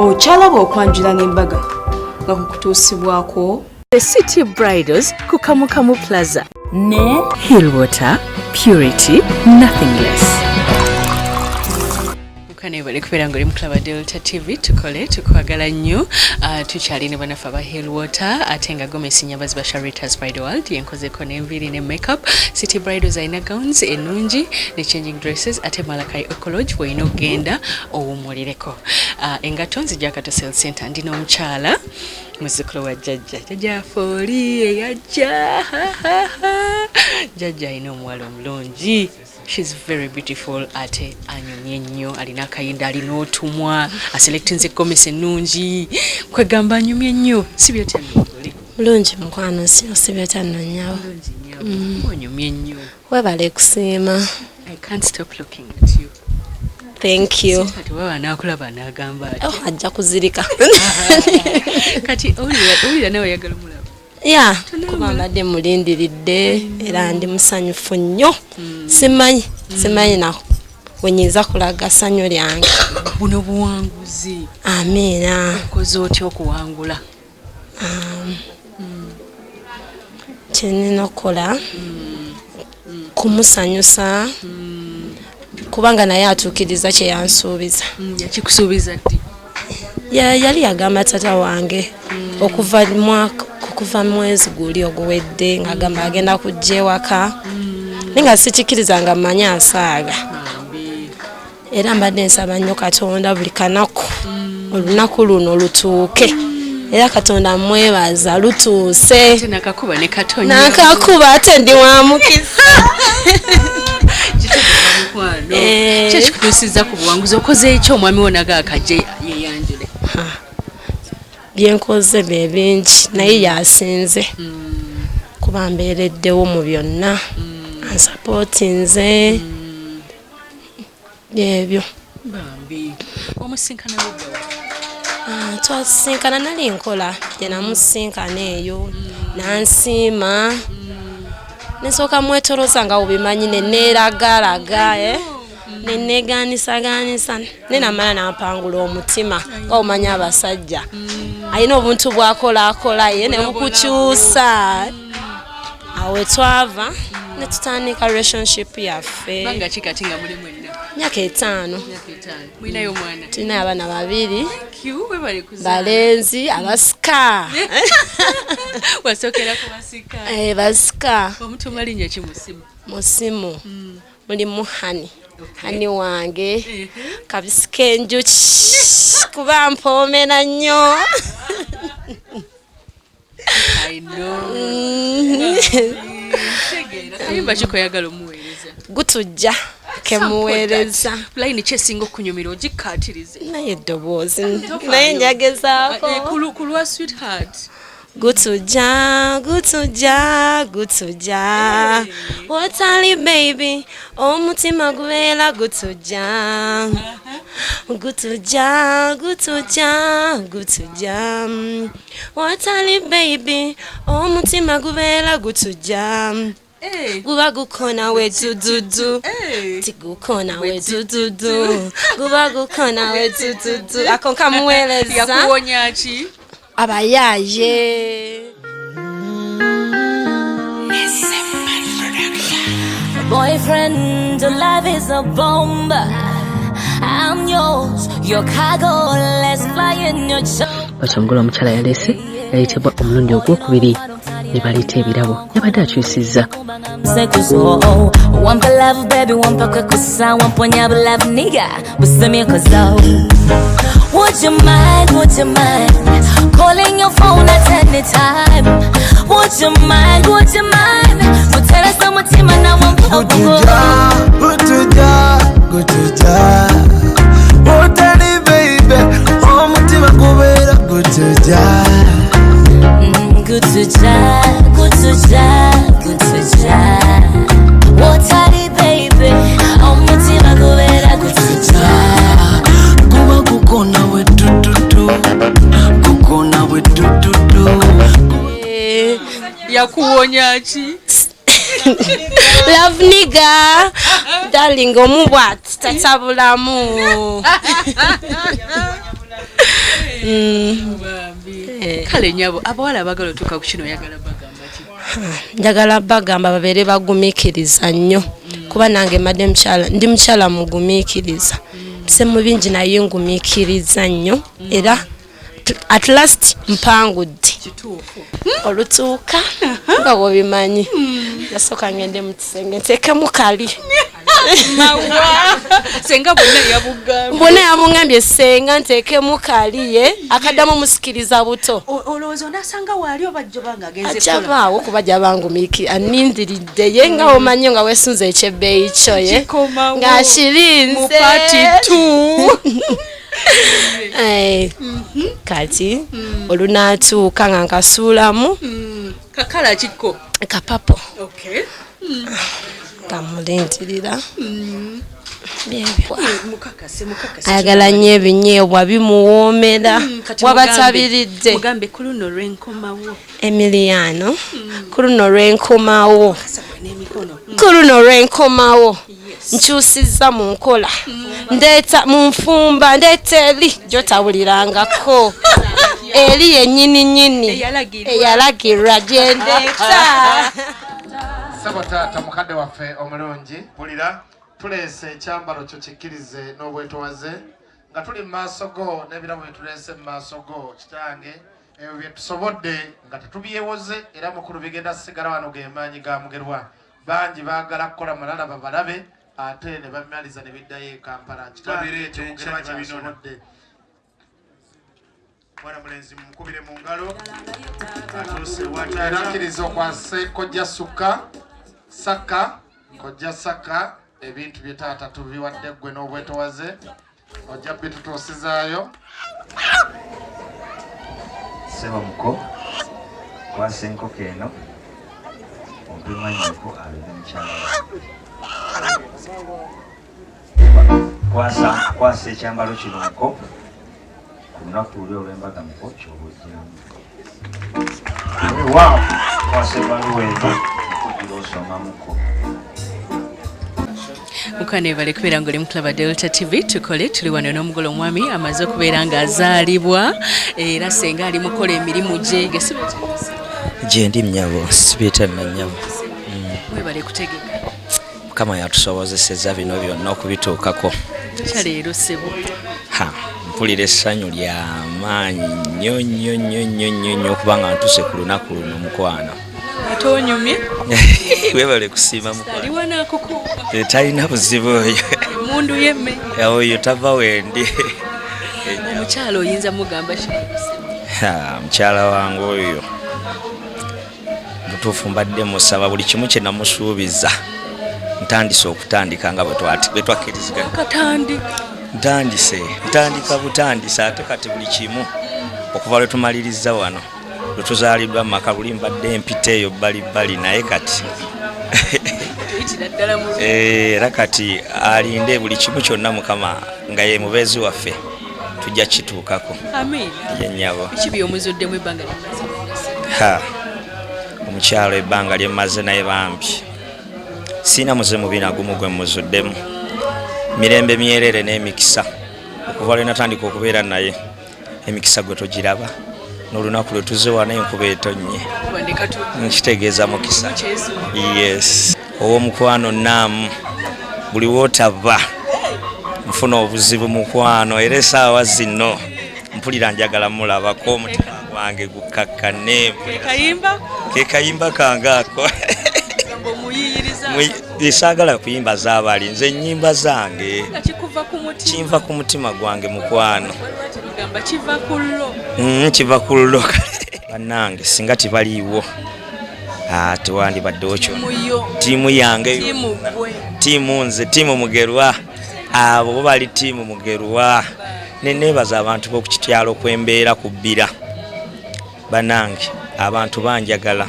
Okyalaba okwanjula n'embaga nga kukutuusibwako The City Bridals ku Kamukamu Plaza ne Hillwater, purity, nothing less. Mukanebale kubeera nga oli mukulaba Delta TV. Tukole tukwagala nnyo. Tukyali ne bannaffe aba Hillwater, ate nga gomesi nyabazi ba Sharitas Bridal World yenkozeko n'enviiri ne makeup. City Bridals alina gowns ennungi ne changing dresses, ate Malakai Ecology weolina okugenda owummulireko. Engatto nzija Kato Sales Center. Ndi n'omukyala muzzukulu wa jjajja, jjajja Fooli eyajja. Jjajja alina omuwala omulungi. She's very beautiful, ate anyumye nnyo, alina akayinda, alina otumwa, aselectinze gomesi ennungi, kwegamba anyumye nnyo. Si byotyanoli? Bulungi mukwano, osibye otya nnyabo? Onyumye nnyo. Webale kusiima. I can't stop looking at you. Thank you. Kati baba naakulaba n'agamba ati Oh, ajja kuzirika. Kati owulira nawe oyagala omulaba? Ya, kuba mbadde mulindiridde era ndi musanyufu nnyo. Simanyi na wenyinza kulaga ssanyu lyange. Buno buwanguzi. Amiina. Okoze otya okuwangula? Kyenina okukola kumusanyusa, kubanga naye atuukiriza kye yansuubiza. Yakikusuubiza ddi? Yali yagamba tata wange okuva mwaka, okuva mwezi guli oguwedde, ng'agamba agenda kujja ewaka, naye nga sikikiriza nga mmanyi asaaga. Bambi. Era mbadde nsaba nnyo Katonda buli kanaku olunaku luno lutuuke, era Katonda mwebaza lutuuse. Ate nakakuba ne katonya. Nakakuba, ate ndi wa mukisa. Kitegeeza mukwano. Eh. Ki ekikutuusizza ku buwanguzi? Okoze ekyo omwami wo naga akajje yeyanjule? Byenkoze bye bingi, naye yasinze kuba mbeereddewo mu byonna, ansupportinze, byebyo. Bambi, omusinkana luddawa? Ah, twasinkana nali nkola, gye namusinkana eyo nansiima, nesooka mwetoloza nga obimanyi, neneeragalaga, eh? Neneganisaganisa, nenamala nampangula omutima. Nga omanyi abasajja, alina obuntu bwakola akola ye nebukukyusa. Awo wetwava netutandika relationship yaffe. Banga ki kati nga muli mwenna? Myaka 5. Myaka 5. Mulinayo omwana? Tulinayo abaana babiri. Thank you, webale kuzaala. Balenzi abasika. Wasookera ku basika? Eh, basika. Omutuuma linnya ki musimu? Musimu mulimu honey, honey wange, kabisi k'enjuki, kuba mpoomera nnyo. I know. Tegeera. Kayimba ki koyagala omuweereza? Gutujja kemuweereza. Layini ki esinga okunyumira ogikkaatirize? Naye eddoboozi naye njagezaako. Eh, ku lwa sweetheart. Gutujja, gutujja, gutujja, wotali baby omutima gubeera gutujja, gutujja, gutujja, gutujja, wotali baby omutima gubeera gutujja. Eh. Guba gukona wetududu. Eh. Tigukona wetududu, guba gukona wetududu. Ako nkamuweereza. Yakuwonya ki? Abayaye. Boyfriend, your love is a bomb. I'm yours, your cargo. Let's fly in your show. Batongole omukyala yaleese yayitibwa omulundi ogwokubiri ne baleeta ebirabo, yabadde akyusizza. Sekuzo, wampa love baby, wampa kwekusa, wamponya love nigga, busemye kozo. Would you mind, would you mind calling your phone at any time? Would you mind, would you mind? Muteresa mutima na wampa. Gutujja, gutujja, gutujja, otali baby omutima gubeera gutujja. Gutuja, gutuja, gutuja. Wotali baby, omutima gubeera gutuja. Guba gukona we dududu, gukona we dududu. Yakuwonya ki? Love nigga, darling, omu bwati tatabulamu. Kale nyabo, abawala abagala otuuka ku kino oyagala bagamba ki? Njagala bagamba babeere bagumiikiriza nnyo, kuba nange mbadde mukyala, ndi mukyala mugumiikiriza. Se mu bingi, naye ngumiikiriza nnyo, era at last mpangudde. Olutuuka nga bwobimanyi, nasooka ngende mu kisenge nteekemu kali. Mawa senga bonna yabugambye. Bonna yabungambye, senga nteekemu kali, ye akaddamu musikiriza buto. Olowooza onasanga waali oba jjoba nga agenze kukola? Ajabaawo, kuba jabangumiiki anindiridde ye, nga omanyi nga wesunze ekyebbeeyi kyo ye. Kikomawo. Ng'akirinze. Mu part two. Eh, kati olunaatuuka nga nkasuulamu. Kakala kiko? Kapapo. Okay. Kamulindirira byebyo. Mukakase, mukakase. Ayagala nnyo ebinyeebwa, bimuwoomera. Kati Wabatabiridde. Mugambe ku luno lwenkomawo. Emiliano, ku luno lwenkomawo. Kasabwe n'emikono. Ku luno lwenkomawo, nkyusizza mu nkola, ndeeta mu nfumba, ndeeta eri gyotawulirangako, eri yennyini nyini. Eyalagirwa. Eyalagirwa gyendeeta. Ssebo taata, mukadde waffe omulungi, mpulira tuleese ekyambalo kyo, kikkirize n'obwetowaze nga tuli mu maaso go, n'ebirabo bye tuleese mu maaso go kitange, ebyo bye tusobodde nga tetubyewoze, era mukulu bigenda sigala wano gemaanyi ga Mugerwa. Bangi baagala kukola malala babalabe, ate ne bamaliza ne biddayo e Kampala. Kitange, Babireete ekyo enkya Mugerwa ne babinona. kyasobodde. Mwana mulenzi, mukubire mu ngalo, atuuse Era wataata. kkiriza okwase kojja sukka sakka, kojja sakka, ebintu bye taata tubiwadde ggwe n'obwetowaze, ojja bitutuusizaayo. Ssebo muko, kwasa enkoko eno, ompe mwannyoko abeere mukyala wange. Kwasa, kwasa ekyambalo kino muko, ku lunaku luli olw'embaga muko kyoba ojjamu. Weewaawo, kwasa ebbaluwa eno, okugira osoma muko. Mukwano, ebale kubeera nga oli mukulaba Delta TV tukole. Tuli wano n'omugole omwami amaze okubeera ng'azaalibwa, era senga ali mukola emirimu gye. Gyendi mnyabo, sibiita na nnyabo. Webale kutegeka. Mukama yatusobozeseza bino byonna okubituukako. Kyaleero ssebo. Ha, mpulira essanyu lyamaanyi nnyo nnyo nnyo nnyo nnyo nnyo okubanga ntuuse ku lunaku luno, mukwano. Ate onyumye. Webale kusiima, mukwano. Ali wanaakukuuma. Eh, talina buzibu oyo. Emundu yemme. Oyo tava wendi. Omukyalo oyinza mugamba kino? Ha, mukyala wange oyo butuufu mbadde musaba buli kimu kye namusuubiza, ntandise okutandika nga bwe twakkiriziganya. Katandika. Ntandise, ntandika butandise, ate kati buli kimu okuva lwe tumaliriza wano, lwe tuzaaliddwa mu maka, luli mbadde empita eyo bbali bbali, naye kati Tuyitira ddala mu. Eh, era kati alinde buli kimu kyonna, Mukama nga ye mubeezi waffe, tujja kituukako. Amin. Ye nnyabo. Biki byomuzuddemu ebbanga lyemaze? Ha, omukyalo ebbanga lyemmaze naye bambi siina muze mubi nagumu gwe muzuddemu, mirembe myerere n'emikisa. Okuva lwe natandika okubeera naye, emikisa gwe togiraba, n'olunaku lwe tuze wano enkuba etonnye, nkitegeeza mukisa. Yes, ow'omukwano naamu, buli wootaba nfuna obuzibu, mukwano, era esaawa zino mpulira njagala mulabako, omutima gwange gukakkane. Kayimba. Ke kayimba kange ako. Gamba omuyiyiriza. Saagala kuyimba zaabali, nze ennyimba zange. Nga kikuva ku mutima. Kinva ku mutima gwange, mukwano. Gamba kiva ku llo. Kiva ku llo. Bannange, singa tibaliiwo, ah, tewandibaddewo kyonna. Muyo. Ttiimu yange. Tiimu gwe. Ttiimu nze, ttiimu Mugerwa, abo bo bali ttiimu Mugerwa. Neneebaza abantu b'okukityalo kwembeera ku Bbira. Bannange, abantu banjagala,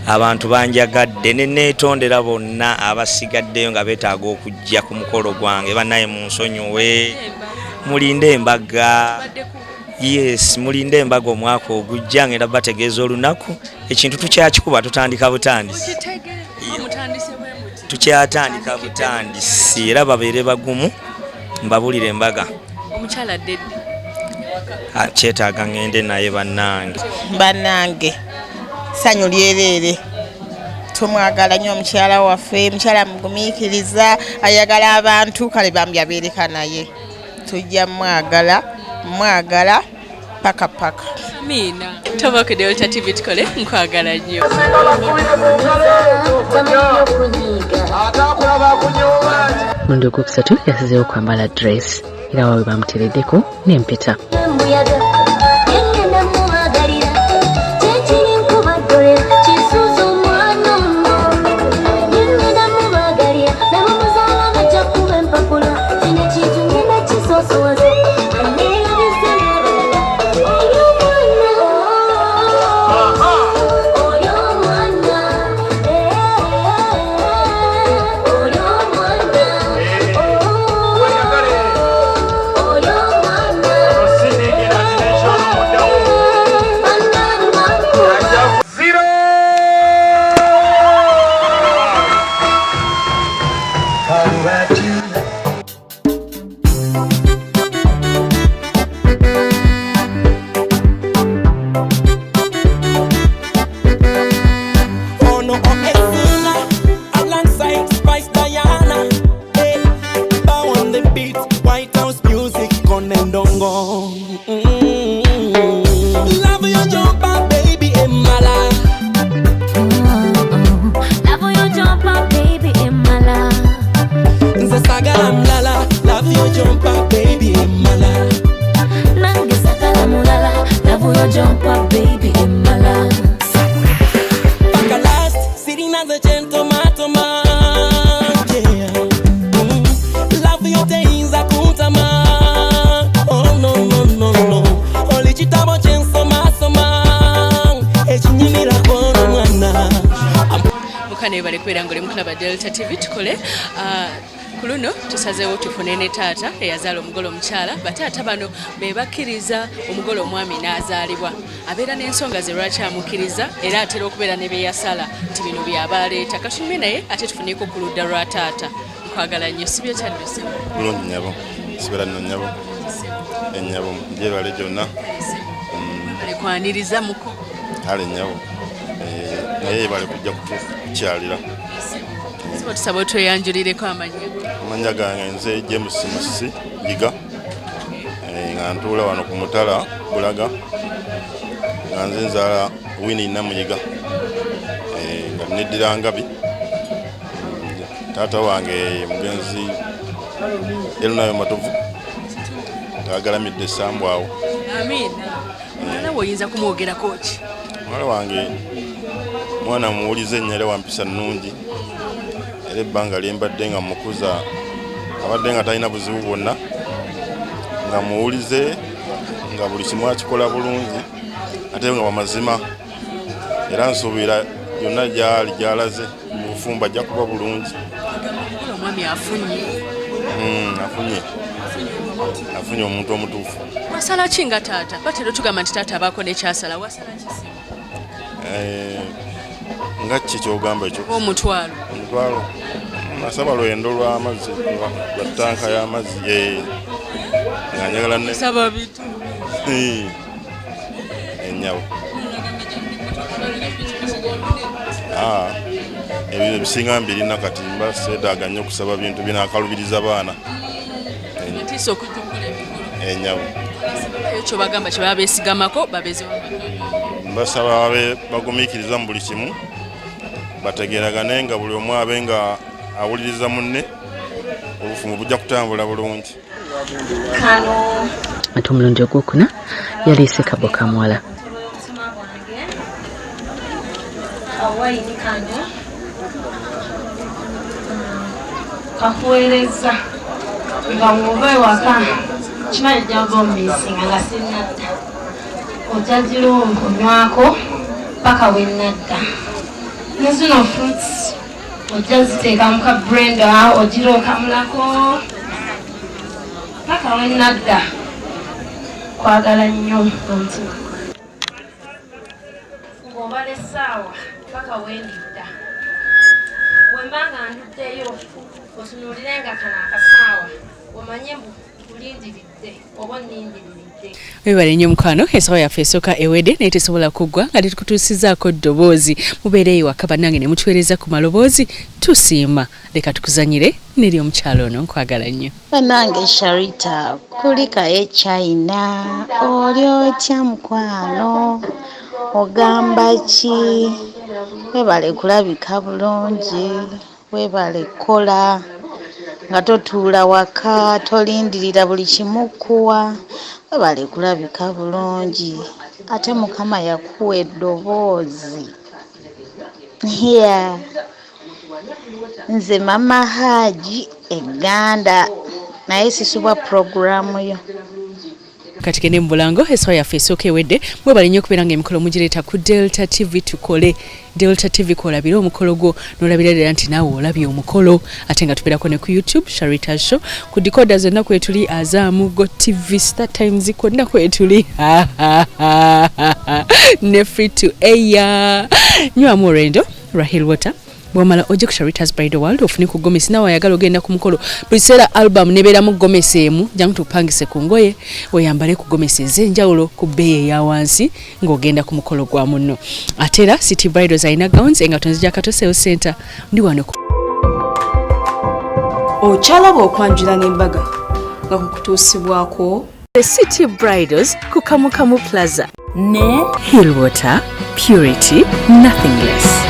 abantu banjagadde, neneetondera bonna abasigaddeyo nga beetaaga okujja ku mukolo gwange. Bannaye, munsonyiwe, mulinde embaga. Yes, mulinde embaga omwaka ogujja, ngenda bategeeza olunaku. Ekintu tukyakikuba, tutandika butandisi. Mutandise bwe muti. Tukyatandika butandisi, era babeere bagumu, mbabulire embaga. Omukyala ddedde. Kyetaaga ngende naye bannange. Bannange ssanyu lyereere, tumwagala nnyo omukyala waffe, mukyala mugumiikiriza, ayagala abantu, kale bambi abeereka naye tujja mwagala mwagala paka paka. Amina. Tova ku Delta TV tukole, nkwagala nnyo. Omulundi ogwokusatu yasazeewo kwambala dress era waabwe bamuteereddeko n'empeta. Delta TV tukole. Ku luno tusazeewo tufune ne taata eyazaala omugole omukyala. Bataata bano be bakkiriza omugole omwami n'azaalibwa, abeera n'ensonga ze lwaki amukkiriza, era atera okubeera ne bye yasala nti bino by'abaleeta. Katunyume naye ate tufuneko ku ludda lwa taata. Nkwagala nnyo. Sibye kyaduse bulungi nnyabo, sibera nno nnyabo, ennyabo gyebale gyonna kwaniriza muko. Kale nnyabo, naye yebale kujja kutukyalira. Tusaba otweyanjulireko amannya. Amannya gange nze James Musisi Yiga, nga ntuula wano ku Mutala Bulaga, nga nze nzaala Winnie Namuyiga, nga neddira Ngabi. Taata wange mugenzi Elunayo Matovu, agalamidde Essambu awo. Amiina. Omwana wo oyinza kumwogerako ki? Omwana wange mwana muwulize nnyo era wampisa nnungi, era ebbanga lye mbadde nga mukuza abadde nga talina buzibu bwonna, nga muwulize, nga buli kimu akikola bulungi ate nga wamazima, era nsuubira yonna gyali gyalaze mu bufumbo ajja kuba bulungi. Omwami afunye afunye omuntu omutuufu. Wasala ki nga taata? Batera tugamba nti taata abaako n'ekyasala, wasala ki? Nga ki ky'ogamba ekyo? Omutwalo. Omutwalo. Nasaba lwendo lw'amazzi, lwa ttanka y'amazzi, nga njagala ne saba bitu. Ennyabo. Ebyo ebisinga mbirina kati mba seetaaga nnyo okusaba bintu binaakalubiriza baana. Ntiisa okujja okukola emikolo. Ennyabo. Eyo ky'obagamba kye baba beesigamako babeezewo. Mbasaba babe bagumiikiriza mu buli kimu, bategeeragane nga buli omu abe nga awuliriza munne, obufumbo bujja kutambula bulungi. Ate omulundi ogwokuna yaleese kabo ka muwala. Kawayini kano kakuweereza nga bw'ova ewaka kimanyi ojja omisinga nga sinnadda, ojja gira onywako paka we nnadda. Ne zino fruits ojja ziteeka mu ka blender ogira okamulako paka we nnadda. Kwagala nnyo omutima ng'obala essaawa paka we ndidda. Bwe mba nga nduddeyo otunuulire nga kano akasaawa omanye mbu Nkulindiridde oba onnindiriridde. Webale nnyo mukwano, ensawo yaffe esooka ewedde naye tesobola kuggwa nga tetukutuusizaako ddoboozi. Mubeere ewaka bannange ne mutuweereza ku maloboozi, tusiima. Leka tukuzanyire neri omukyalo ono, nkwagala nnyo. Bannange Sharita kulikayo e China, oli otya mukwano, ogamba ki? Webale kulabika bulungi, webale kukola nga totuula waka, tolindirira buli kimu kuwa, webale kulabika bulungi, ate Mukama yakuwa eddoboozi. Yeah. Nze Mama Haji Egganda naye sisubwa puroguraamu yo. Kati gende mu bulango, essaawa yaffe esooka ewedde. Mwebale nnyo okubeera nga emikolo mugireeta ku Delta TV. Tukole Delta TV kwolabira omukolo gwo n'olabira ddala nti naawe olabye omukolo, ate nga tubeerako ne ku YouTube Sharita Show, ku decoder zonna kwetuli, Azam, Go TV, Star Times, kwonna kwetuli ne free to air. Nywamu olwendo Rahil Water, bwomala ojje ku Sharita's Bridal World ofune ku gomesi. Nawe ayagala ogenda ku mukolo, buli kiseera album nebeeramu gomesi emu, jangu tupangise ku ngoye oyambale ku gomesi ez'enjawulo ku bbeeyi eya wansi ng'ogenda ku mukolo gwa munno. Ate era City Bridals alina gowns, engato nzija Kato Sales Center, ndi wano ku Okyalaba okwanjula n'embaga nga kukutuusibwako The City Bridals ku Kamukamu Plaza ne Hill Water, purity, nothing less.